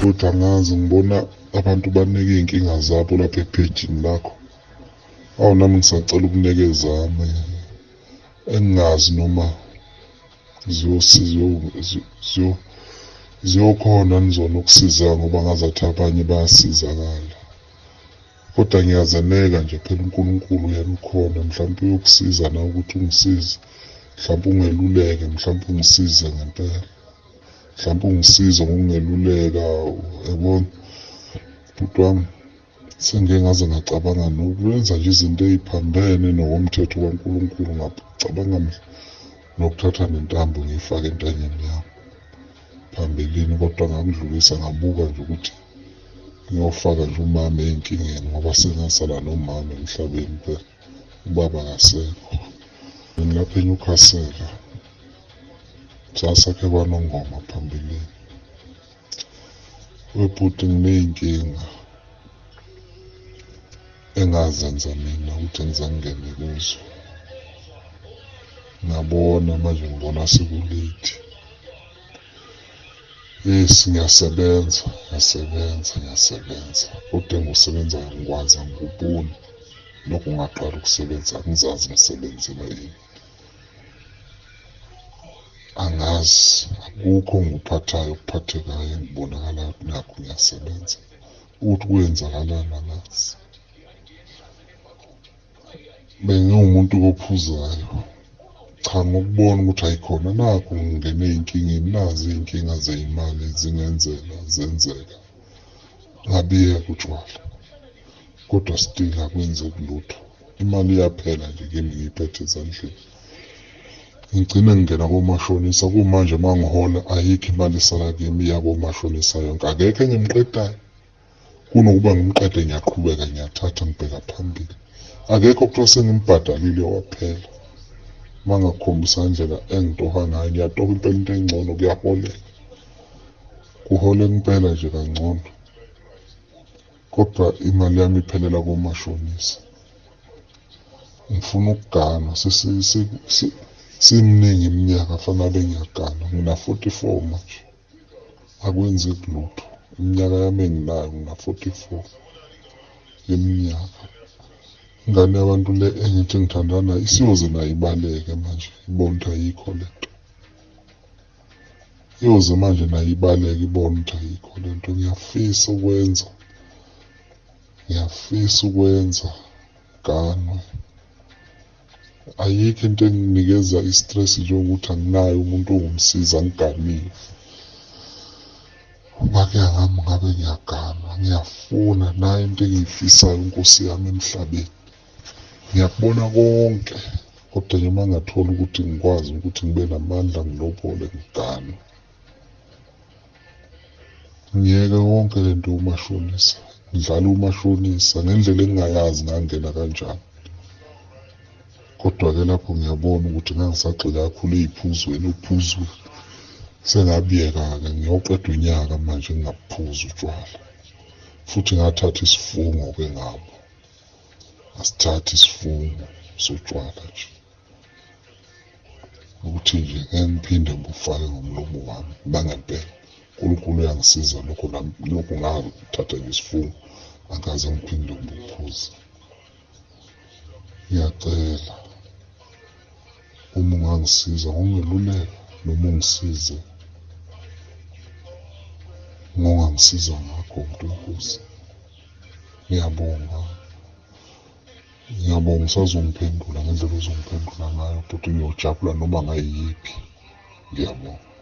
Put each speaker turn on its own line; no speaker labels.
Futhi angazi, ngibona abantu banike iy'nkinga zabo lapha ephejini lakho. Awu, nami ngisacela ukuneka ezami engingazi noma ziyokhona yini zona ukusizeka ngoba ngazathi abanye bayasizakala. Kodwa ngiyazeneka nje phela uNkulunkulu yena ukhona, mhlawumpe uyokusiza nawe ukuthi ungisize, mhlawumpe ungeluleke, mhlawumpe ungisize ngempela. Mhlawumpe ungisize ngokungeluleka, uyabona. Bhuti wami, sengike ngaze ngacabanga nokwenza nje izinto ey'phambene nokomthetho kaNkulunkulu, ngacabanga nokuthatha nentambo ngiyifake entanyeni yami phambilini, kodwa ngakudlulisa ngabuka nje ukuthi ngiyofaka nje umama ey'nkingeni ngoba sengasala nomama emhlabeni phela, ubaba akasekho. Ngilapha eNewcastle, sasakhe kwaNongoma phambilini. Webhuti, nginey'nkinga engazenza mina ukuthi ngize ngingene kuzo. Ngabona manje, ngibona seku-late. Yes, ngiyasebenza, ngiyasebenza, ngiyasebenza, kodwa engikusebenzayo angikwazi, angikuboni. Lokhu ngaqala ukusebenza angizazi ngisebenzela ini. Angazi, akukho engikuphathayo okuphathekayo engibonakalayo ukuthi nakhu ngiyasebenza. Ukuthi kwenzakalani angazi. Bengiwumuntu ophuzayo. Cha, ngokubona ukuthi hhayi khona nakhu ngingene ey'nkingeni, nazi iy'nkinga zey'mali zingenzeka zenzeka. Ngabuyeka utshwala, kodwa still akwenzeki lutho. Imali iyaphela nje kimi ngiyiphethe ezandleni. Ngigcine ngingena komashonisa, kumanje uma ngihola ayikho imali esala kimi, iya komashonisa yonke. Akekho engimqedayo, kunokuba ngimqede ngiyaqhubeka ngiyathatha ngibheka phambili. Akekho okuthiwa sengimbhadalile waphela. Uma ngakukhombisa indlela engitoha ngayo, ngiyatoha impela into engcono, kuyaholeka. Kuholeka impela nje kangcono, kodwa imali yami iphelela komashonisa. Ngifuna ukuganwa, siminingi iminyaka fanele abe ngiyagana, ngina-44 manje. Akwenzeki lutho, iminyaka yami enginayo ngina-44 yeminyaka. Ingane yabantu le engithi ngithandana nayo isiyoze nayo ibaleke manje, ibone ukuthi ayikho lento. Iyoze manje nayo ibaleke ibone ukuthi ayikho lento. Ngiyafisa ukwenza, ngiyafisa ukwenza, ngiganwe. Ayikho into enginikeza i-stress njengokuthi anginaye umuntu ongumsizi, angiganiwe. Uma kuya ngami ngabe ngiyaganwa, ngiyafuna nayo into engiyifisayo Nkosi yami emhlabeni. Ngiyakubona konke, kodwa nje uma ngingathola ukuthi ngikwazi ukuthi ngibe namandla ngilobole ngiganwe. Ngiyeke yonke lento yomashonisa, ngidlale umashonisa ngendlela engingayazi ngangena kanjani. Kodwa-ke lapho ngiyabona ukuthi ngangisagxile kakhulu ey'phuzweni, uphuzweni. Sengabuyeka-ke, ngiyoqeda unyaka manje ngingabuphuzi utshwala. Futhi ngathatha isifungo-ke ngabo. Ngasithatha isifungo sotshwala nje. Ukuthi nje ngeke ngiphinde ngibufake ngomlomo wami nangempela. uNkulunkulu uyangisiza lokho, lokhu ngathatha nje isifungo, angikaze ngiphinde ngibuphuze. Ngiyacela uma ungangisiza ngokungeluleka noma ungisize ngongangisiza ngakho muntu wenkosi. Ngiyabonga, ngiyabonga usazongiphendula ngendlela ozongiphendula ngayo futhi ngiyojabula noma ngayiyiphi. Ngiyabonga.